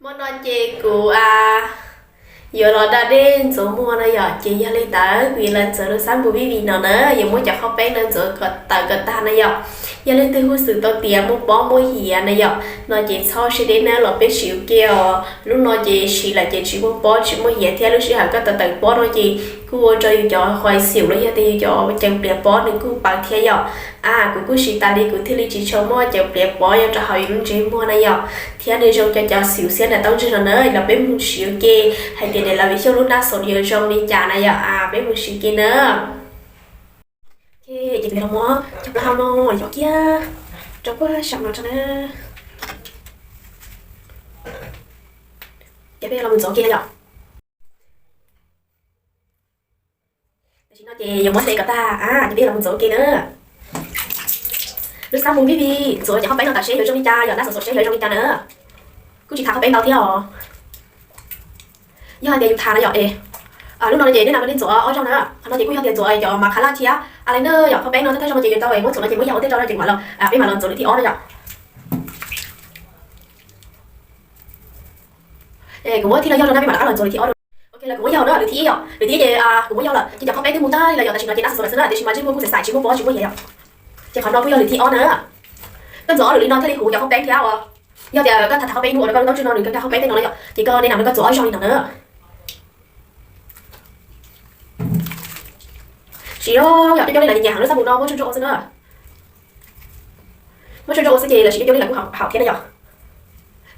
Hmo no ces kuv yuav los da dej ntxuav muag no yom, ces yog li ntawd kuv yuav los ntxuav lub xab npum vij vij no na, yuav muab cov qhaub peeb no ntxuav kom tawm kom tag no yom. Yog leej twg huj xwm tau tias muaj pob muaj hiav na yom, no ces txhob siab deb na, los peb siv ua ke os. Lub no ces siv lawm ces tsis muaj pob tsis muaj hiav thiab, lub sij hawm koj tawm tawm pob no ces kuj ua rau yus cov huav xyum los yog tias yus cov caws pliav pob nws kuj paws thiab yom. A, kuv kuj siv tas li kuv thiaj li tsis tshua muaj caws pliav pob nyob rau hauv yus lub ntsej muag na yom, thiab nws zoo cov cov xyum xiab nram taub ntswg no na. Los peb mus siv ua ke hais tias niam laus Viv Xyooj lub nab xaus yuav zoo li cas na yom, a, peb mus siv ke na. Ok, ces kuv yuav los muab cov plaub hau no yom kiag rau puag saum no tso na. Ces peb yuav los mus ntxuav ke na yom. Tam sim no ces yuav muab tes kom tag, a, ces peb yuav los mus ntxuav ke na. Lub xab npum vij vij ntxuav cov qhaub peeb no tas seb yuav zoo li cas yom, nab xaus xaus seb yuav zoo li cas na. Kuj tsis thav qhaub peeb ntau thiab os. Yog hais tias yus thav no yom es, lub no ces nej nam nej ntxuav ob zaug na. Qhov no ces kuj yog tias ntxuav cov mav qhab laj thiab a li na yom. Qhaub peeb no thawj zaug no ces yus tau es muab ntxuav no ces muab yog ua tej zaug no ces kuv mam los, peb mam los ntxuav lwm thib ob na yom. Kuv muab thib no yog rau na, peb mam rov qab los ntxuav lwm thib ob rau. Ok, lawv kuv muab yog na, lwm thib ib yom, lwm thib ib ces kuv muab yog lawm ces cov qhaub peeb twb mus tag li lawm yom, tam sim no ces nab xaus xaus lawm xwb na, tiam sis mas ntsej muag kuj xav xaim tsis muaj pob tsis muaj hiav yom. Ces qhov no kuj yog lwm thib ob na. Koj ntxuav lwm li no thiaj li huv cov qhaub peeb thiab uas yog tias koj thav thav qhaub peeb ib hnub ua rau koj lub taub ntswg no nws nkag nkag qhaub peeb tej no na yom, ces koj nej nam no koj ntxuav ob zaug li no na. Siv yom, coob coob li lawm nyias heev lub xab npum no muab tsuag tsuag ua xwb na. Muab tsuag tsuag ua xwb ces lawv siv coob coob li lawv kuj haum thiab na yom.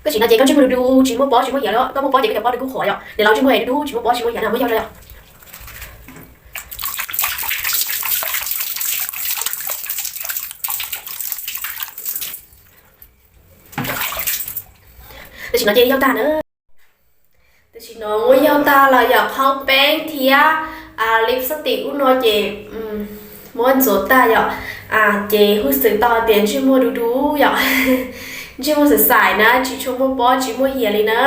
Koj siv no ces koj ntsej muag du du tsis muaj pob tsis muaj hiav, koj muaj pob ces koj cov pob nws kuj qhuav yom, niam laus ntsej muag du du tsis muaj pob tsis muaj hiav na, muab yog rau yom. Tam sim no ces yog tag na. Tam sim no muab yog tag los yom, qhaub peeb thiab lipstick ub no ces muab ntxuav tag yom. Ces huj xwm tau hais tias ntsej muag du du yom, ntsej muag xaim xaim na, tsis tshua muaj pob tsis muaj hiav li na.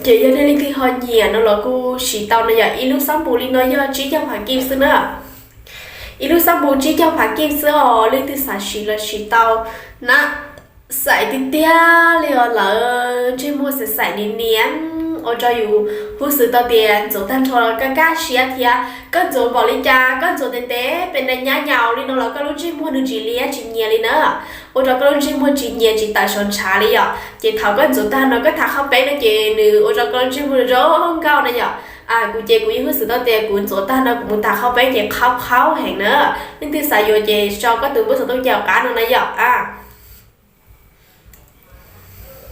Ces yog nej leej twg ho nyiam no los kuj siv tau no yom. Ib lub xab npum li no yog tsib caug phav kij xwb na. Ib lub xab npum tsib caug phav kij xwb os, leej twg xav siv los siv tau na. Xaim tiag tiag li os, lawv ntsej muag xaim xaim niam niam ua rau yus huj xwm tau tias ntxuav tag nrho kaj kaj siab thiab. Koj ntxuav npaum li cas, koj ntxuav ntev ntev pem ntev nyab nyaus li no los koj lub ntsej muag nws tsis liab tsis nyias li na. Ua rau koj lub ntsej muag tsis nyias tsis tawm saum ntshav li yom. Ces thaum koj ntxuav tag no koj thav qhaub peeb no ces nws ua rau koj lub ntsej muag zoo nkauj na yom. Kuv ces kuv yeej huj xwm tau tias kuv ntxuav tag no kuv mus thav qhaub peeb ces qhaub qhaub heev na. Leej twg xav yuav ces sau koj tus npawb xov tooj cov qab no na yom.